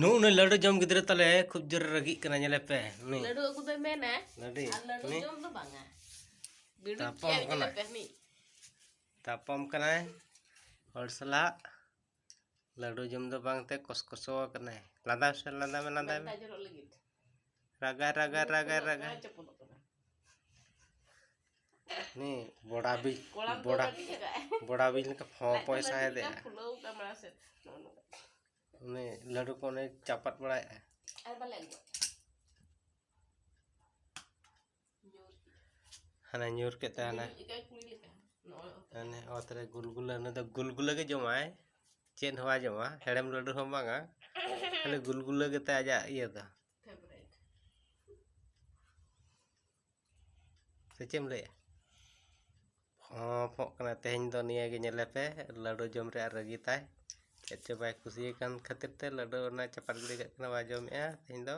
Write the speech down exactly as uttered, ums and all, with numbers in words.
ᱱᱩᱜ ᱱᱩᱭ ᱞᱟᱹᱰᱩ ᱡᱚᱢ ᱜᱤᱫᱽᱨᱟᱹ ᱛᱟᱞᱮ ᱠᱷᱩᱵ ᱡᱳᱨᱮ ᱨᱟᱹᱜᱤᱜ ᱠᱟᱱᱟ, ᱧᱮᱞᱮ ᱯᱮ᱾ ᱱᱩᱭ ᱞᱟᱹᱰᱩ ᱟᱹᱜᱩ ᱫᱚᱭ ᱢᱮᱱᱟ, ᱞᱟᱹᱰᱩ, ᱟᱨ ᱞᱟᱹᱰᱩ ᱱᱩᱭ ᱡᱚᱢ ᱫᱚ ᱵᱟᱝᱟ᱾ ᱵᱤᱰᱩ ᱛᱟᱯᱟᱢ ᱪᱮᱫ ᱠᱟᱱᱟᱭ᱾ ᱧᱮᱞᱮ ᱯᱮ, ᱦᱟᱹᱱᱤ᱾ ᱛᱟᱯᱟᱢ ᱠᱟᱱᱟᱭ ᱦᱚᱲ ᱥᱟᱞᱟᱜ᱾ ᱞᱟᱹᱰᱩ ᱡᱚᱢ ᱫᱚ ᱵᱟᱝ ᱛᱮ ᱠᱚᱥᱠᱚᱥᱚ ᱟᱠᱟᱱᱟᱭ᱾ ᱞᱟᱸᱫᱟ ᱥᱮ ᱞᱟᱸᱫᱟ ᱢᱮ, ᱞᱟᱸᱫᱟ ᱢᱮ᱾ ᱢᱮᱫ ᱫᱟᱜ ᱡᱚᱨᱚᱜ ᱞᱟᱹᱜᱤᱫ᱾ ᱨᱟᱜᱟᱭ, ᱨᱟᱜᱟᱭ, ᱨᱟᱜᱟᱭ, ᱨᱟᱜᱟᱭ᱾ ᱪᱟᱯᱚᱫᱚᱜ ᱠᱟᱱᱟ᱾ ᱱᱤ ᱵᱚᱰᱟ ᱵᱤᱧ, ᱠᱚᱲᱟᱢ ᱫᱚ ᱵᱚᱰᱟ, ᱵᱟᱹᱜᱤ ᱠᱟᱜᱼᱟᱭ᱾ ᱵᱚᱰᱟ ᱵᱤᱧ ᱞᱮᱠᱟ ᱯᱷᱚᱸ ᱞᱟᱡ ᱫᱚ ᱯᱚᱭ ᱥᱟᱭ ᱞᱟᱹᱴᱩ ᱫᱮᱭᱟ᱾ ᱞᱮᱠᱟ ᱯᱷᱩᱞᱟᱹᱣ ᱠᱟᱱᱟ ᱢᱟᱲᱟᱝ ᱥᱮᱫ᱾ ᱱᱚᱜᱼᱚ ᱱᱚᱝᱠᱟ᱾ ᱩᱱᱤ ᱞᱟᱹᱰᱩ ᱠᱚ ᱚᱱᱮ ᱪᱟᱯᱟᱫ ᱵᱟᱲᱟᱭᱮᱫᱼᱟ᱾ ᱟᱨ ᱵᱟᱞᱮ ᱟᱹᱜᱩ᱾ ᱧᱩᱨ᱾ ᱦᱟᱱᱮ ᱧᱩᱨ ᱠᱮᱫ ᱛᱟᱭ ᱦᱟᱱᱮ᱾ ᱵᱤᱱᱤ ᱞᱮᱠᱟᱭ ᱠᱩᱲᱤ ᱞᱮᱠᱟ᱾ ᱱᱚᱜᱼᱚᱭ ᱚᱛ ᱨᱮ᱾ ᱦᱟᱱᱮ ᱚᱛ ᱨᱮ ᱜᱩᱞᱜᱩᱞᱟᱹ, ᱩᱱᱤ ᱫᱚ ᱜᱩᱞᱜᱩᱞᱟᱹ ᱜᱮ ᱡᱚᱢᱟᱭ, ᱪᱮᱫ ᱦᱚᱸ ᱵᱟᱭ ᱡᱚᱢᱟ, ᱦᱮᱲᱮᱢ ᱞᱟᱹᱰᱩ ᱦᱚᱸ ᱵᱟᱝᱟ, ᱠᱷᱟᱹᱞᱤ ᱜᱩᱞᱜᱩᱞᱟᱹ ᱜᱮᱛᱟᱭ ᱟᱡᱟᱜ ᱤᱭᱟᱹ ᱫᱚ᱾ Favourite᱾ ᱥᱮ ᱪᱮᱫ ᱮᱢ ᱞᱟᱹᱭᱮᱜᱼᱟ? ᱦᱚᱸ, ᱯᱷᱚᱸᱜ ᱠᱟᱱᱟ᱾ ᱛᱮᱦᱮᱧ ᱫᱚ ᱱᱤᱭᱟᱹ ᱜᱮ ᱧᱮᱞᱮ ᱯᱮ, ᱞᱟᱹᱰᱩ ᱡᱚᱢ ᱨᱮᱭᱟᱜ ᱨᱟᱹᱜᱤ ᱛᱟᱭ᱾ ᱪᱮᱫ ᱪᱚ ᱵᱟᱭ ᱠᱩᱥᱤᱭᱟᱠᱟᱱ ᱠᱷᱟᱹᱛᱤᱨ ᱛᱮ ᱞᱟᱹᱰᱩ ᱚᱱᱟ ᱪᱟᱯᱟᱫ ᱜᱤᱰᱤ ᱠᱟᱜ ᱠᱟᱱᱟ, ᱵᱟᱭ ᱡᱚᱢᱮᱜᱼᱟ ᱛᱮᱦᱮᱧ ᱫᱚ᱾